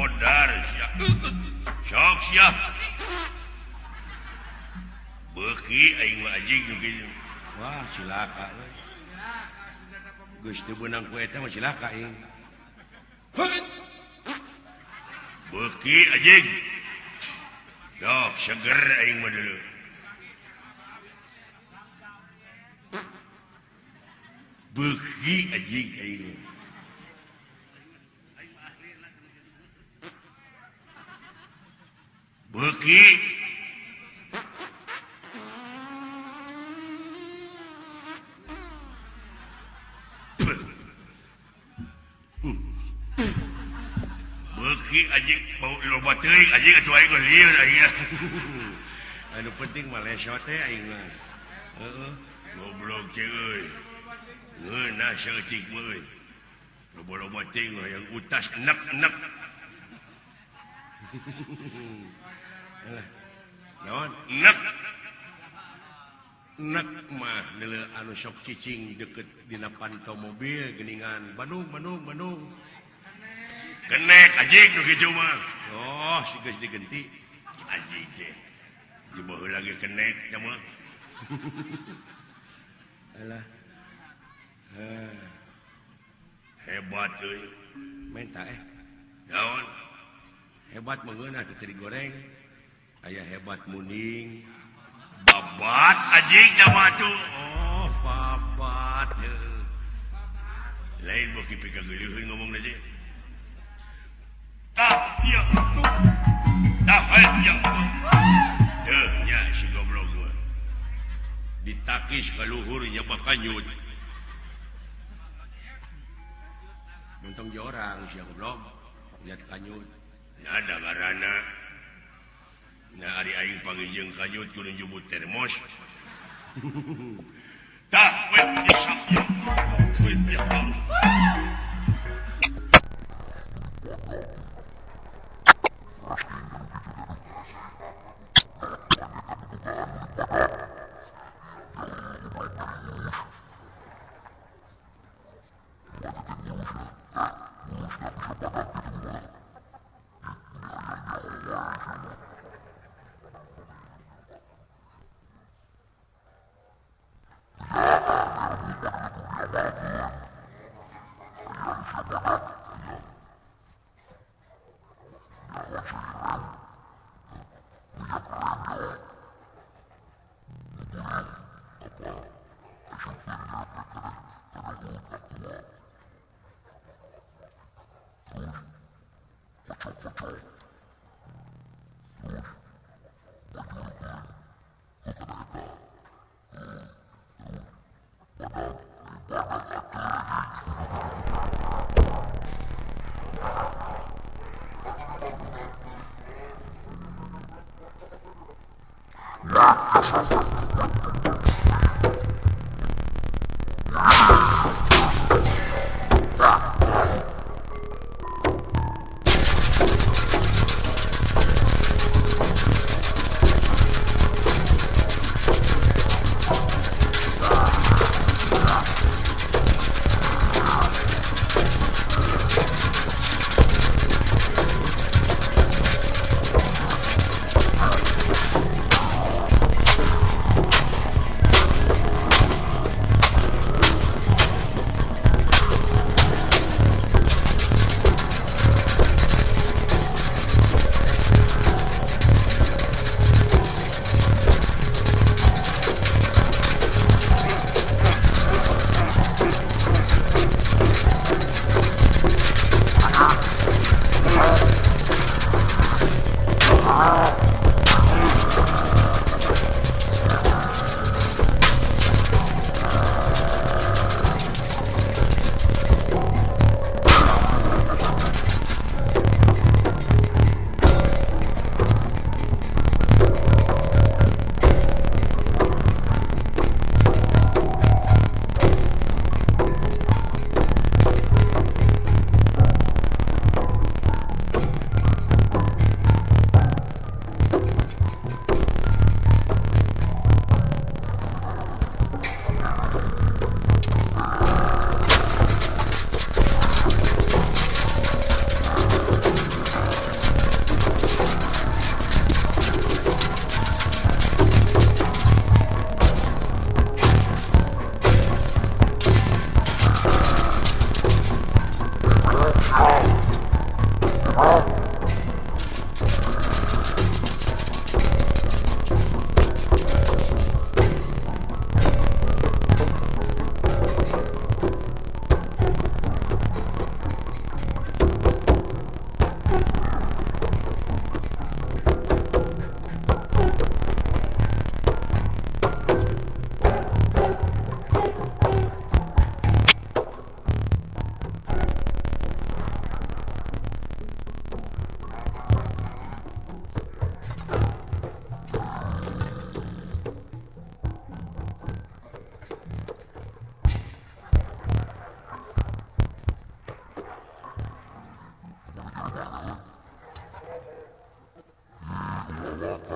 Modar sia. Sok sia. Beuki aing mah anjing nu kitu. Wah, cilaka euy. Geus teu beunang ku eta mah cilaka aing. Beuki anjing. Sok seger aing mah dulu. Beuki anjing aing. Beuki. Beuki anjing bau loba teuing anjing atuh aing lieur aing. Anu penting mah lesot teh aing mah. Heeh, goblok teh euy. Ngeunah saeutik mah euy. Loba-loba teuing hayang utas enek-enek. Alah. Naon? Enek. Enek mah neuleuh anu sok cicing deket dina panto mobil geuningan Bandung Bandung Bandung. Kenek anjing nu kitu mah. Oh, si geus digenti. Anjing teh. Coba heula ge kenek teh mah. Alah. Hebat euy. Menta Naon? Hebat mengeunah teh digoreng. Aya hebat muning. Babat anjing teh mah tuh. Oh, babat. Lain beuki pikageuleuheun ngomongna teh. Tah ya tuh. Tah ya tuh. Teuh nya si goblok mah. Ditakis ka luhur nya bakanyut. Untung jorang sia goblok. Lihat kanyut. Nah da garana. Nah ari aing panggil kanyut kudu njubut termos. Tah we ya. We ya. Thank you.